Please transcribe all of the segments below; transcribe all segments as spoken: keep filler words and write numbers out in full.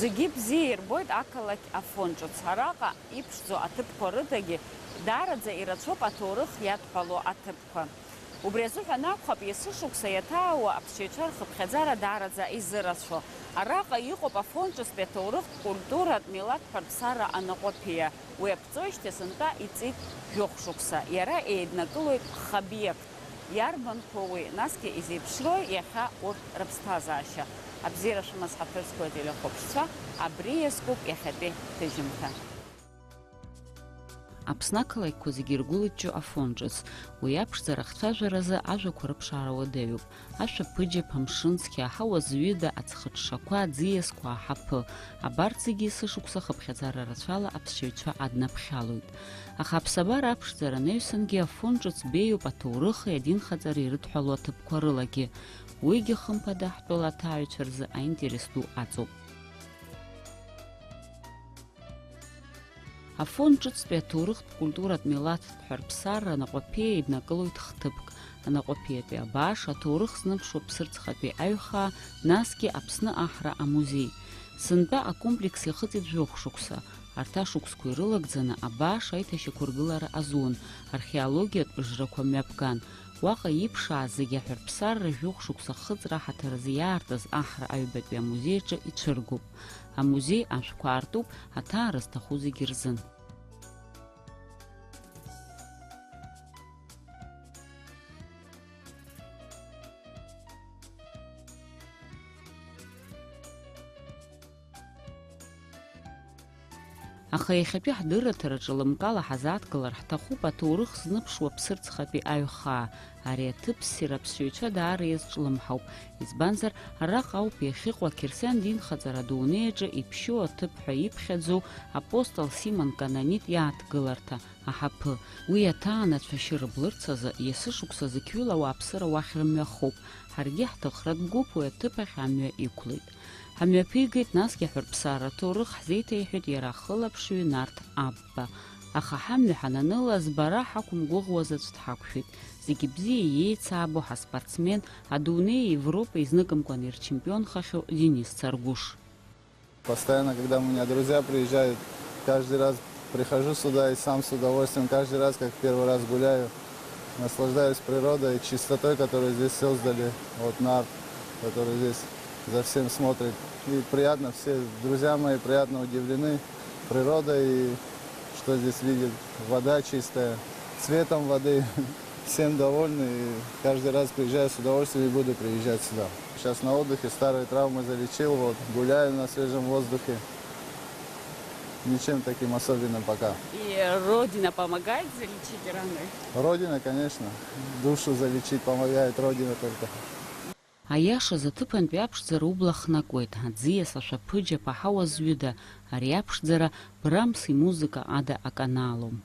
Зегьы бзиа ирбоит ақалақь Афон ҿыц. Араҟа иԥшӡоу аҭыԥқәа рыдагьы даараӡа ирацәоуп аҭоурых иадҳәалоу аҭыԥқәа. Убри азыҳәан акәхап, есышықәса иаҭаауа аԥсшьаҩцәа рхыԥхьаӡара даараӡа изырацәоу. Араҟа иҟоуп Афон ҿыцтәи аҭоурыхтә, культуратә, милаҭтә ҳәарԥсарра анаҟәаԥиа. Уи аԥҵоижьҭеи сынтәа иҵит жәохә шықәса. Иара еиднакылоит х-обиект. Иарбанқәоу уи, насгьы изеиԥшрои иахьа урҭ рыԥсҭазаашьа? Абзиара шәымаз, ҳаҭыр зқәу ателехәаԥшцәа, абри иазкуп иахьатәи ҳҭыжьымҭа. Аԥсны ақалақьқәа зегьы иргәылыҷҷо Афон ҿыц. Уи аԥшӡара ахцәажәаразы ажәақәа рыԥшаара уадаҩуп. Ашәаԥыџьаԥ, амшын цқьа, аҳауа зҩыда, аӡхыҽҽақәа, аӡиасқәа, аҳаԥы. Абарҭ зегьы есышықәса хыԥхьаӡара рацәала аԥсшьаҩцәа аднаԥхьалоит. Аха аԥсабара аԥшӡара анаҩсангьы Афон ҿыц беиоуп аҭоурыхи адинхаҵареи ирыдҳәалоу аҭыԥқәа рылагьы. Уигьы, хымԥада, ҳтәыла аҭааҩцәа рзы аинтерес ду аҵоуп. Афон ҿыцтәи аҭоурыхтә, культуратә, милаҭтә ҳәарԥсарра анаҟәаԥиа еиднакылоит хҭыԥк. Анаҟәаԥиатәи абааш, аҭоурых зныԥшуа Ԥсырӡхатәи аҩхаа, насгьы Аԥсны аҳра амузеи. Сынтәа акомплекс иахыҵит жәохә шықәса. Арҭ ашықәсқәа ирылагӡаны абааш аиҭашьақәыргылара азун, археологиатә пыжрақәа мҩаԥган. Уаҟа иԥшааз зегьы аҳәарԥсарра жәохә шықәса хыҵра аҳаҭыр азы иаартыз аҳра аҩбатәи амузеи аҿы ицәыргоуп. Амузеи ашәқәа аартуп аҭаара зҭаху зегьы рзын. Аха иахьатәи ҳдырраҭараҿы лымкаала ҳазааҭгылар ҳҭахуп аҭоурых зныԥшуа Ԥсырӡхатәи аҩхаа. Ари аҭыԥ ссир аԥсшьаҩцәа даара иазҿлымҳауп, избанзар, араҟа ауп иахьыҟоу ақьырсиан динхаҵара адунеи аҿы иԥшьоу аҭыԥ ҳәа иԥхьаӡоу апостол Симон Канонит иааҭгыларҭа, аҳаԥы. Уи аҭаанацәа шьырыблырц азы есышықәса зықьҩыла ауааԥсыра уахь рымҩахоуп. Ҳаргьы ҳҭыхратә гәыԥ уи аҭыԥ ахь амҩа иқәлеит. Ҳамҩаԥигеит, насгьы аҳәарԥсарра аҭоурых ҳзеиҭеиҳәеит иара ахылаԥшҩы Нарҭ Аԥба. Аха ҳамҩа ҳананылаз, бара ҳақәымгәыӷуаз аӡә дҳақәшәеит. Зегьы бзиа иеицаабо ҳаспортсмен, адунеи, Европа изныкымкәан ирчемпионхахьоу Денис Царгәыш. Постоянно, когда у меня друзья приезжают, каждый раз прихожу сюда и сам с удовольствием, каждый раз, как первый раз гуляю, наслаждаюсь природой и чистотой, которую здесь создали, вот Нарт, который здесь за всем смотрит. И приятно, все друзья мои приятно удивлены природой и что здесь видят. Вода чистая, цветом воды. Всем довольны, и каждый раз приезжаю с удовольствием и буду приезжать сюда. Сейчас на отдыхе, старые травмы залечил, вот, гуляю на свежем воздухе. Ничем таким особенным пока. И Родина помогает залечить раны? Родина, конечно. Душу залечить помогает Родина только. Аиашаз, аҭыԥантәи аԥшӡара убла хнакуеит, аӡиас, ашәаԥыџьаԥ, аҳауа зҩыда, ари аԥшӡара Брамс имузыка ада аканалом.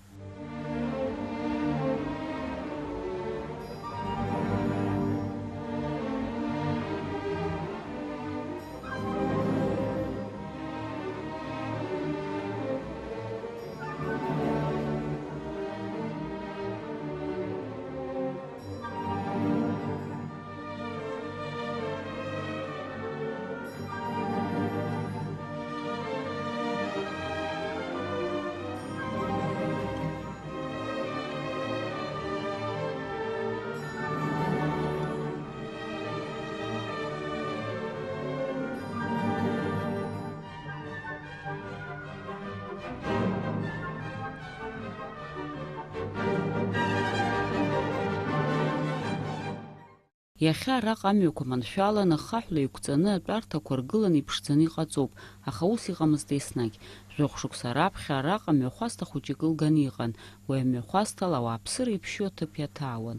Иахьа араҟа амҩақәа маншәаланы, хаҳәла иқәҵаны, атәарҭақәа ргыланы иԥшӡаны иҟаҵоуп, аха ус иҟамызт еснагь. Жәохә шықәса раԥхьа араҟа мҩахәасҭа хәыҷык ылганы иҟан, уи амҩахәасҭала ауааԥсыра иԥшьоу аҭыԥ иаҭаауан.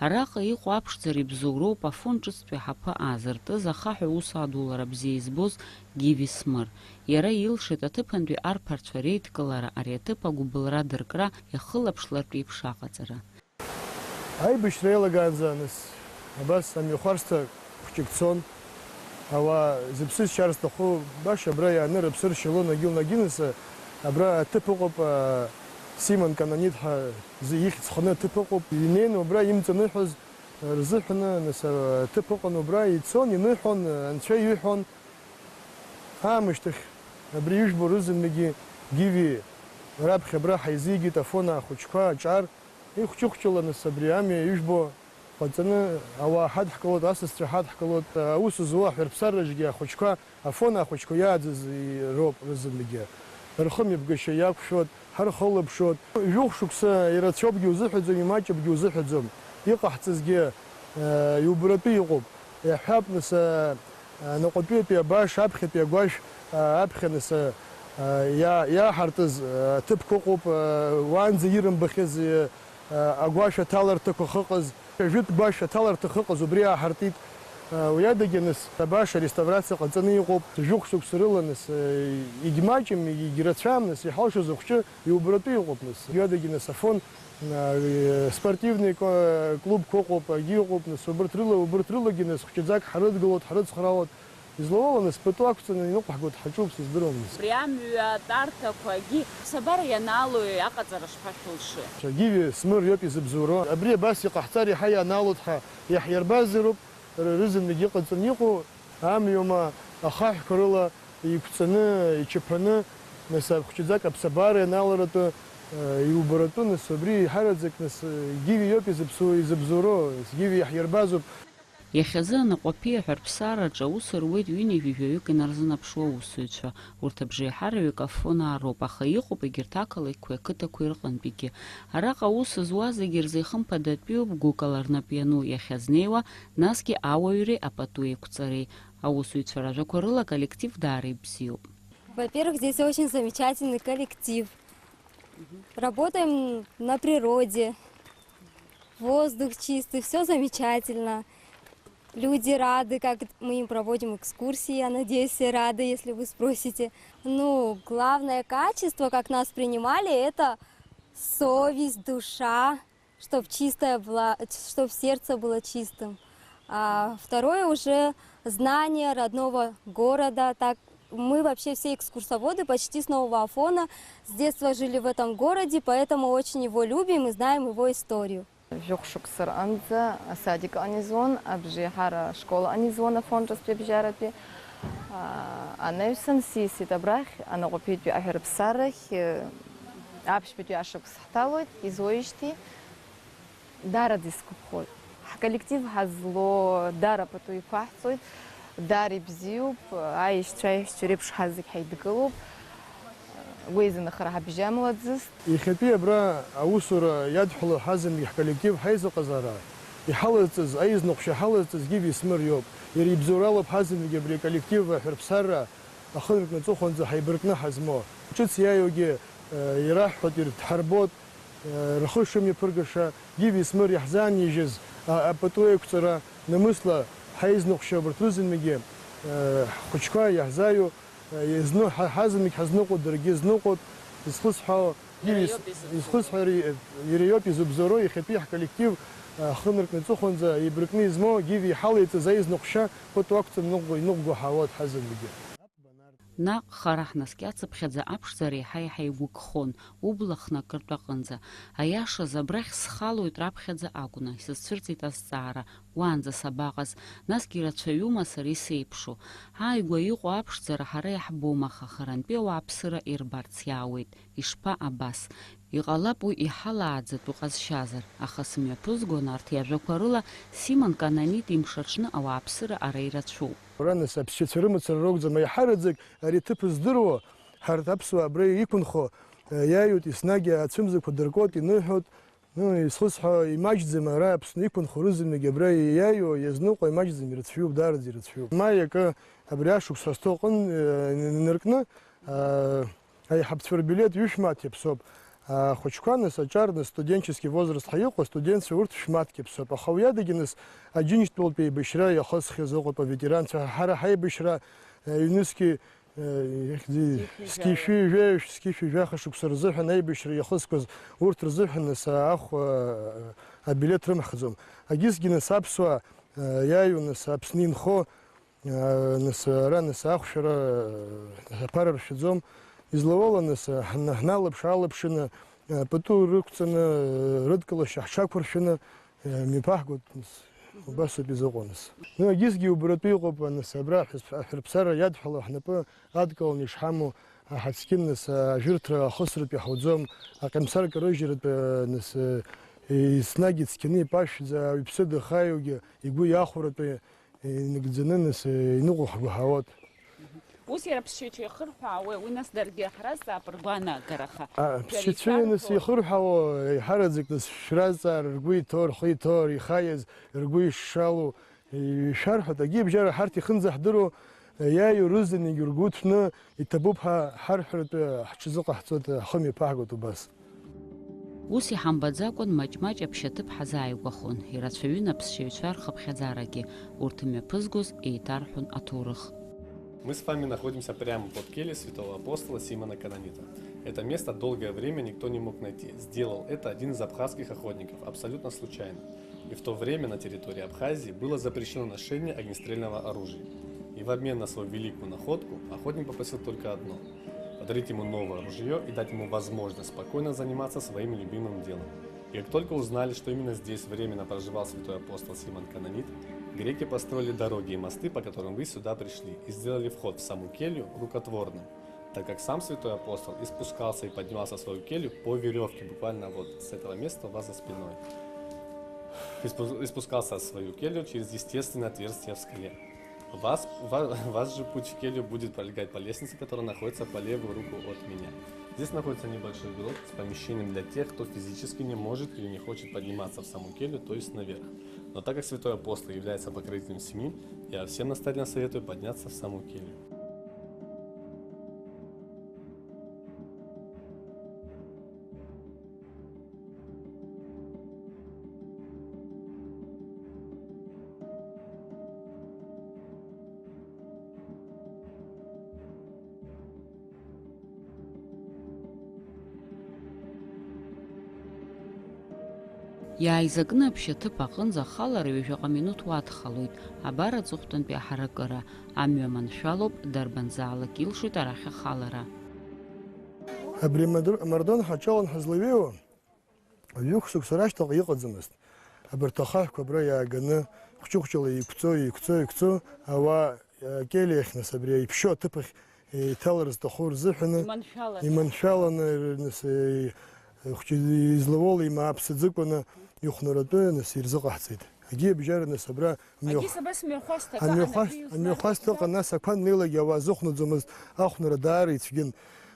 Араҟа иҟоу аԥшӡара ибзоуроуп Афон ҿыцтәи аҳаԥы аазыртыз, ахаҳә аус адулара бзиа избоз Гиви Смыр. Иара илшеит аҭыԥантәи арԥарцәа реидкылара, ари аҭыԥ агәыбылра адыркра, иахылаԥшлартә еиԥш аҟаҵара. Аибашьра иалагаанӡа, нас, абас амҩахәасҭа хәҷык цон. Ауаа зыԥсы шьар зҭаху баша абра иааны рыԥсы ршьалон, агьыл-нагьынаса абра аҭыԥ ыҟоуп, а, Симон Канонит ҳәа зы ихьӡ ханы аҭыԥ ыҟоуп. Инеины убра имҵаныҳәоз рзыҳәаны, нас, аҭыԥ ыҟан убра, ицон, иныҳәон, анцәа иҳәон. Аамышьҭахь Абри ижәбо рызынтәыгьы Гиви раԥхьа абра ҳаизигеит Афон ахәыҷқәа аҿар. Ихәҷы-хәҷыла нас абри амҩа ижәбо ҟаҵаны ауаа ҳадҳкылоит, асасцәа ҳадҳкылоит, аус зуа аҳәарԥсараҿгьы ахәыҷқәа, Афон ахәыҷқәа иааӡаз роуп рызынтәыгьы. Рхымҩаԥгашьа иақәшәоит, ҳархылаԥшуеит. Жәохә шықәса ирацәоупгьы узыҳәаӡом, имаҷыпгьы узыҳәаӡом. Иҟаҳҵазгьы, э, иубаратәы иҟоуп. Иаҳҳәап, нас, э, Анаҟәатәиатәи абаш, аԥхьатәи агәашә, а, аԥхьа нас, а, а, иа-, иаҳартыз, а, аҭыԥқәа ыҟоуп, а, уаанӡа ирымбахьаз, а, а, агәашә аҭаларҭақәа ахьыҟаз, жәытә гәашә аҭаларҭа ахьыҟаз, убри ааҳартит. А, уи адагьы нас абаш ареставрациа ҟаҵаны иҟоуп, жәохә шықәса рыла нас, а, егьмаҷым, егьрацәам нас, иҳалшоз ахәҷы иубаратәы иҟоуп нас. Уи адагьы нас Афон Спортивный ко-, клубқәа ыҟоуп, агьи ыҟоуп, нас, убырҭ рыла, убырҭ рылагьы, нас, хәҷаӡак ҳрыдгылоит, ҳрыцхраауеит. Излауала, нас, пату ақәҵаны иныҟәҳгоит, ҳаҿуп, сыздыруам, нас. Абри амҩа атәарҭақәагьы ԥсабара ианаало аҟаҵара шԥашәылшои? Гиви Смыр иоуп изыбзоуроу. Абри абас иҟаҳҵар иаҳа ианаалоит ҳәа иаҳирбазароуп, р-, рызынтәык иҟаҵаны иҟоу. Амҩоума ахаҳәқәа рыла иқәҵаны, ичаԥаны, нас, хәҷаӡак аԥсабара ианаларатәы, э, иубаратәы, нас, убри еиҳараӡак, нас, э, Гиви иоуп изыԥсу-, изыбзоуроу, Гиви иаҳирбазоуп. Иахьазы Анаҟәаԥиа аҳәарԥсараҿы аус руеит ҩынҩажәи жәаҩык инарзынаԥшуа аусзуҩцәа. Урҭ абжеиҳараҩык Афонаа роуп, аха иҟоуп егьырҭ ақалақьқәеи ақыҭақәеи рҟынтәигьы. Араҟа аус зуа зегьы рзы ихымԥадатәиуп гәыкала рнап иану иахьазнеиуа, насгьы ауаҩреи апату еиқәҵареи. Аусзуҩцәа ражәақәа рыла, аколлектив даара ибзиоуп. Во-первых, здесь очень замечательный коллектив. Работаем на природе, воздух чистый, всё замечательно. Люди рады, как мы им проводим экскурсии, я надеюсь, все рады, если вы спросите. Ну, главное качество, как нас принимали, это совесть, душа, чтоб чистая была, чтоб сердце было чистым. А второе уже знание родного города. Так мы вообще все экскурсоводы почти с Нового Афона, с детства жили в этом городе, поэтому очень его любим и знаем его историю. Жәохә шықәса рҟынӡа асадик аҟны изуан, абжеиҳара ашкол аҟны изуан Афон ҿыцтәи абжьаратәи. Аа, анаҩсан сисит абрахь, Анаҟәаԥиатәи аҳәарԥсарахь, э, аԥшьбатәи ашықәс ҳҭалоит, изуеижьҭеи. Даараӡа исгәаԥхоит. Ҳколлектив ҳазлоу даара пату иқәаҳҵоит, даара ибзиоуп, аишьцәа, аиҳәшьцәа реиԥш ҳазегь ҳаидгылоуп. Уеизынхара ҳабжьамлаӡыст. Иахьатәи абра аусура иадҳәало ҳазынтәык ҳколлектив ҳаизыҟазаара, иҳалазҵаз, аизныҟәшьа ҳалазҵаз Гиви Смыр иоуп. Иара ибзоуралоуп ҳазынтәык абри аколлектив аҳәарԥсарра ахынтә аҵыхәанӡа ҳаибаркны ҳазмоу. Ҿыц иааиуагьы, э, ираҳҳәоит, ирдҳарбоит, э, рхы шымҩаԥыргаша, Гиви Смыр иаҳзаанижьыз, а, апату еиқәҵара, намысла ҳаизныҟәшьа убарҭ рызынтәыгьы, э, ҳхәыҷқәа иаҳзааиуа, Изны-, ҳа-, ҳазынтәык ҳазныҟәоит, даргьы изныҟәоит, изхысҳәаау, Иара иара ис-, иоуп изыбзоуроу. Изхысҳәаау иара, иара иоуп изыбзоуроу, иахьатәи ҳколлектив, а, ахы ныркны аҵыхәанӡа еибаркны измоу, Гиви иҳалеиҵаз аизныҟәшьа пату ақәҵаны иныҟәго, иныҟәго ҳаауеит ҳазынтәыгьы. Наҟ хара ҳнаскьацыԥхьаӡа аԥшӡара еиҳа-еиҳа игәыкхон, убла хнакыртә аҟынӡа. Аиашаз, абрахь схалоит раԥхьаӡа акәны, исызцәырҵит азҵаара, уаанӡа сабаҟаз, насгьы ирацәаҩума сара исеиԥшу? Ааигәа иҟоу аԥшӡара ҳара иаҳбом, аха харантәи ауааԥсыра ирбарц иаауеит. Ишԥа абас? Иҟалап уи иҳалааӡатәу ҟазшьазар, аха сымҩаԥызгон арҭ иажәақәа рыла, Симон Кананит имшаҽны ауааԥсыра ара ирацәоуп. Уара нас аԥсшьацәа рымацара ракәӡам, аиҳараӡак ари аҭыԥ здыруа, ҳарҭ аԥсуаа абра иқәынхо, э, иааиуеит, еснагь ацәымзақәа дыркуеит, иныҳәоит. Ну, исхысҳәо имаҷӡам ара Аԥсны иқәынхо рызынтәык абра иааиуа, иазныҟәо имаҷӡам, ирацәаҩуп, даараӡа ирацәаҩуп. Ма иакы абри ашықәс ҳазҭоу аҟын, э, инаркны, э, аиҳабцәа рбилеҭ ҩышә мааҭ иаԥсоуп. Ахәыҷқәа нас аҿар, нас студенческий возраст ҳәа иҟоу астудентцәа урҭ шә-мааҭк иаԥсоуп. Аха уи адагьы нас Аџьынџьтәылатәи аибашьра иахысхьаз ыҟоуп аветеранцәа, ҳара ҳаибашьра, э, ҩнызқьи Э, ихьӡи-, зқьи жәаҩа. Зқьи шәи жәаҩа, зқьи шәи жәаха шықәса рзыҳәан аибашьра иахысгаз урҭ рзыҳәан нас ахә, э, абилеҭ рымҳхӡом. Агьысгьы нас аԥсуаа, э, иааиуа нас Аԥсны инхо, э, нас ара нас ахәшәара, э, аԥара ршәаӡом. Излауала нас, э, ҳна-, ҳналаԥш-аалаԥшаны, э, пату рықәҵаны, э, рыдкылашьа ҳҽақәыршәаны, э, мҩаԥаҳгоит нас. Убас ауп изыҟоу, нас. Ну, егьысгьы убаратәы иҟоуп, нас, абра аҳәыс-, аҳәырԥсара иадҳәало ҳнапы адкыланы ишҳамоу аҳацқьын, нас, ажәырҭра ахысратәы иҳауӡом, аҟьамсар карыжьратәы, нас, еснагь ицқьаны ипашәӡа, иԥсы дахаиугьы игәы иахәаратәы инагӡаны, нас, иныҟәо ҳгәы ҳауоит. Ус иара аԥсшьаҩцәа ихырҳәаауеи, уи нас даргьы ҳразҵаап ргәаанагараха. А, шәара аԥсшьаҩцәа, нас, ишәарҳәо ихырҳәаауа, еиҳараӡак, нас, шәразҵаар, ргәы иҭоу, рхы иҭоу, ихаиаз, ргәы ишшалоу, ишәарҳәоит. Агьи абжьара ҳарҭ ихынӡаҳдыруа, иааиуа рызынагьы ргәы ҭәны, иҭабуп ҳәа ҳарҳәаратәы ҳҽазыҟаҳҵоит, ҳхы мҩаԥаҳгоит убас. Ус иҳамбаӡакәан маҷ-маҷ аԥшьаҭыԥ ҳазааигәахон, ирацәаҩын аԥсшьаҩцәа рхыԥхьаӡарагьы, урҭ имҩаԥызгоз еиҭарҳәон аҭоурых. Мы с вами находимся прямо под кельей святого апостола Симона Канонита. Это место долгое время никто не мог найти. Сделал это один из абхазских охотников, абсолютно случайно. И в то время на территории Абхазии было запрещено ношение огнестрельного оружия. И в обмен на свою великую находку охотник попросил только одно: подарить ему новое ружье и дать ему возможность спокойно заниматься своим любимым делом. И как только узнали, что именно здесь временно проживал святой апостол Симон Канонит, греки построили дороги и мосты, по которым вы сюда пришли, и сделали вход в саму келью рукотворным, так как сам святой апостол и спускался и поднимался в свою келью по веревке, буквально вот с этого места у вас за спиной. И спу-, и спускался в свою келью через естественное отверстие в скале. Вас, ва-, ваш же путь в келью будет пролегать по лестнице, которая находится по левую руку от меня. Здесь находится небольшой грот с помещением для тех, кто физически не может или не хочет подниматься в саму келью, то есть наверх. Но так как святой апостол является покровителем семьи, я всем настоятельно советую подняться в саму келью. Иааизакны аԥшьаҭыԥ аҟынӡа ахалара ҩажәаҟа минуҭ уадхалоит, абар аҵыхәтәантәи аҳаракыра, амҩа маншәалоуп, дарбанзаалак илшоит арахь ахалара. Абри амардо-, амардуан ҳаҿалан ҳазлаҩеиуа, ҩышықәса рашьҭахь иҟаӡамызт. Абарҭ ахаҳәқәа абра иааганы, хәҷы-хәҷыла еиқәҵо, еиқәҵо, еиқәҵо, ауаа, э, акелиахь, нас, абри иԥшьоу аҭыԥахь, э, иҭалар зҭаху рзыҳәаны, иманшәаланы. Иманшәаланы, э, нас, э, хәҷы излауоу имааԥсаӡыкәаны ихәнаратәы, нас, ирзыҟаҳҵеит. Агьи абжьара, нас, абра амҩахәасҭа, амҩахәасҭа ыҟан, нас, ақәа анлеилакгьы ауаа зыхәнаӡомызт, ахәнара даара ицәгьан.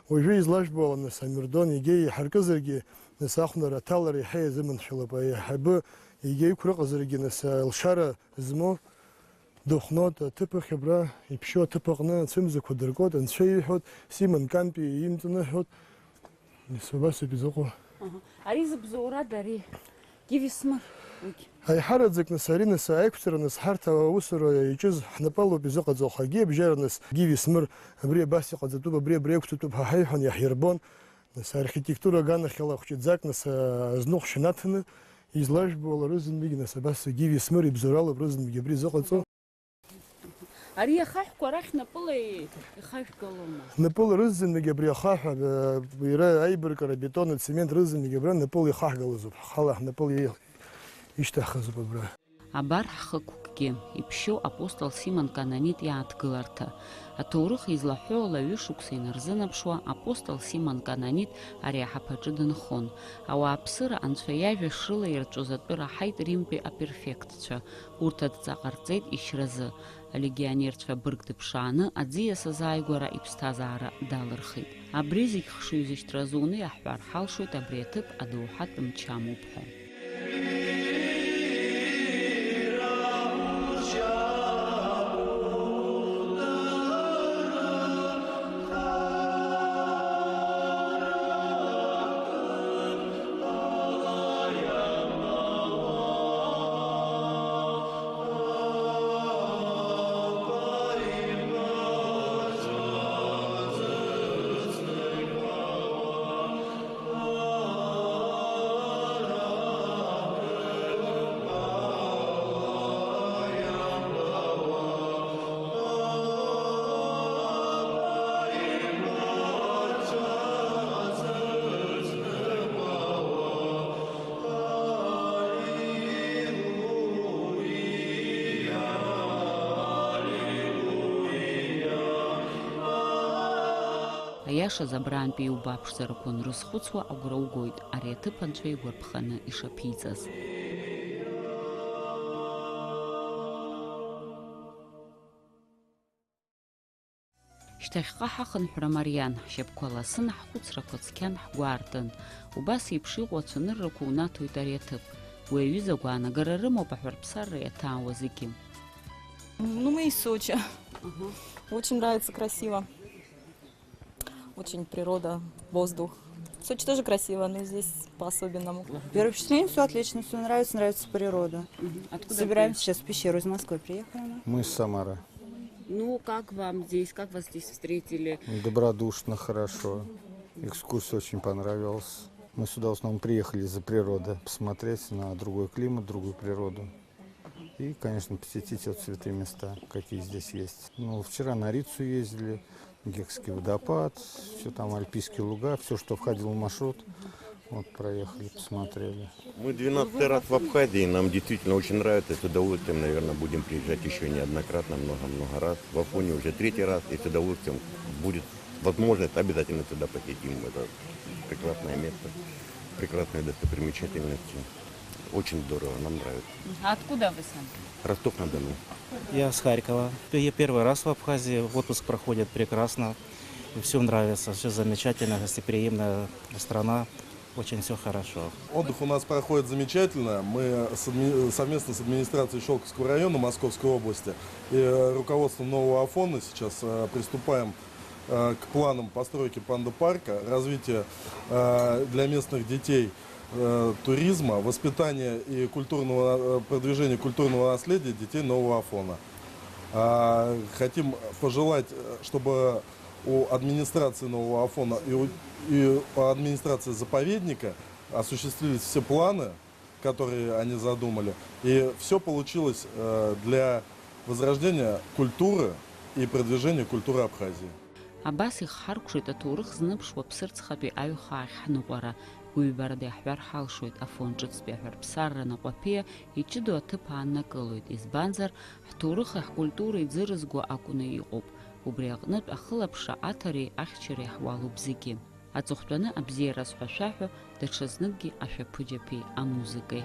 Уажәы излажәбо ала, нас, амардуан егьа иҳаркызаргьы, нас, ахәнара аҭалара иаҳа иазыманшәалап, аиҳабы егьа иқәра ыҟазаргьы, нас, алшара змоу дыхәноит аҭыԥахь, абра иԥшьоу аҭыԥ аҟны ацәымзақәа дыркуеит, анцәа ииҳәоит, Симон Канпи имҵаныҳәоит, нас, убас ауп изыҟоу. Аха, ари зыбзоурада ари? Гиви Смыр, уигь. Аиҳараӡак, нас, ари, нас, аиқәҵара, нас, ҳарҭ аусура иаҿыз ҳнапалоуп изыҟаҵоу, ахагьы абжьара, нас, Гиви Смыр, абри абас иҟаҵатәуп, абри, абри аиқәҵатәуп ҳәа ҳаиҳәон, иаҳирбон. Нас, архитектура аганахьала хәҷыӡак, нас, азныҟәшьа наҭаны, излажәбо ала рызынтәык, нас, абас Гиви Смыр ибзоуралоуп рызынтәык абри зыҟаҵо. Ари ахаҳәқәа арахь напыла ихашәгалома? Напыла рызынтәык абри ахаҳә, а, иара аибаркра, абетон, ацемент рызынтәык абра напыла ихаҳгалозуп, ҳхала ҳнапыла ишьҭаҳхызоуп абра. Абар ҳхықәкгьы, иԥшьоу апостол Симон Канонит иааҭгыларҭа. Аҭоурых излаҳәо ала ҩышықәса инарзынаԥшуа, апостол Симон Канонит ари аҳаԥаҿы дынхон. Ауааԥсыра Анцәа иажәа шрылаирҵәоз атәы раҳаит Римтәи аперфектцәа. Урҭ адҵа ҟарҵеит ишьразы. Алегионерцәа бырг дыԥшааны, аӡиас азааигәара иԥсҭазаара далырхит. Абри зегь хшыҩзышьҭра азуны иаҳҳәар ҳалшоит абри аҭыԥ адоуҳатә мчы амоуп ҳәа. Иашаз абрантәи иубаԥшӡарақәа анрызхәыцуа агәра угоит ари аҭыԥ анцәа игәарԥханы ишаԥиҵаз. Шьҭахьҟа ҳахынҳәра мариан, ҳшьапқәа ласын, ҳхәыцрақәа цқьан, ҳгәы аартын. Убас еиԥш иҟоу ацәаныррақәа унаҭоит ари аҭыԥ. Уи аҩыза агәаанагара рымоуп аҳәарԥсарра иаҭаауа зегьы. Ну, мы из Сочи. Очень нравится, красиво. Очень природа, воздух. Сочи тоже красиво, но здесь по-особенному. Первое впечатление, все отлично, все нравится, нравится природа. Собираемся сейчас в пещеру, из Москвы приехали мы. Мы из Самары. Ну, как вам здесь? Как вас здесь встретили? Добродушно, хорошо. Экскурсия очень понравилась. Мы сюда в основном приехали из-за природы, посмотреть на другой климат, другую природу. И, конечно, посетить вот святые места, какие здесь есть. Ну, вчера на Рицу ездили, Гекский водопад, все там альпийские луга, все, что входило в маршрут. Вот проехали, посмотрели. Мы двенадцатый раз в Абхазии, нам действительно очень нравится, с удовольствием, наверное, будем приезжать еще неоднократно, много-много раз. В Афоне уже третий раз, и с удовольствием будет возможность, обязательно сюда посетим, это прекрасное место, прекрасные достопримечательности. Очень здорово, нам нравится. А откуда вы сами? Ростов-на-Дону. Я с Харькова. Я первый раз в Абхазии. Отпуск проходит прекрасно. Все нравится, все замечательно, гостеприимная страна. Очень все хорошо. Отдых у нас проходит замечательно. Мы с адми- совместно с администрацией Щелковского района Московской области и э, руководством Нового Афона сейчас э, приступаем э, к планам постройки пандапарка, развития э, для местных детей э, туризма, воспитания и культурного, э, продвижения культурного наследия детей Нового Афона. А, хотим пожелать, э, чтобы у администрации Нового Афона и у, и у администрации заповедника осуществились все планы, которые они задумали. И все получилось э, для возрождения культуры и продвижения культуры Абхазии. Абас ихҳаркәшоит аҭоурых зныԥшуа Ԥсырӡхатәи аҩхаахь ҳныҟәара. Гәыҩбарада иаҳҳәар ҳалшоит, Афон ҿыцтәи аҳәарԥсарра наҟәаԥиа иҷыдоу аҭыԥ ааннакылоит, избанзар, ҳҭоурыхи ҳкультуреи ӡырызго акәны иҟоуп. Убри аҟнытә ахылаԥшра аҭареи ахьчареи ҳуалуп зегьы. Аҵыхәтәаны абзиараз ҳәа шәаҳәо, даҽазныкгьы ашәаԥыџьаԥи амузыкеи.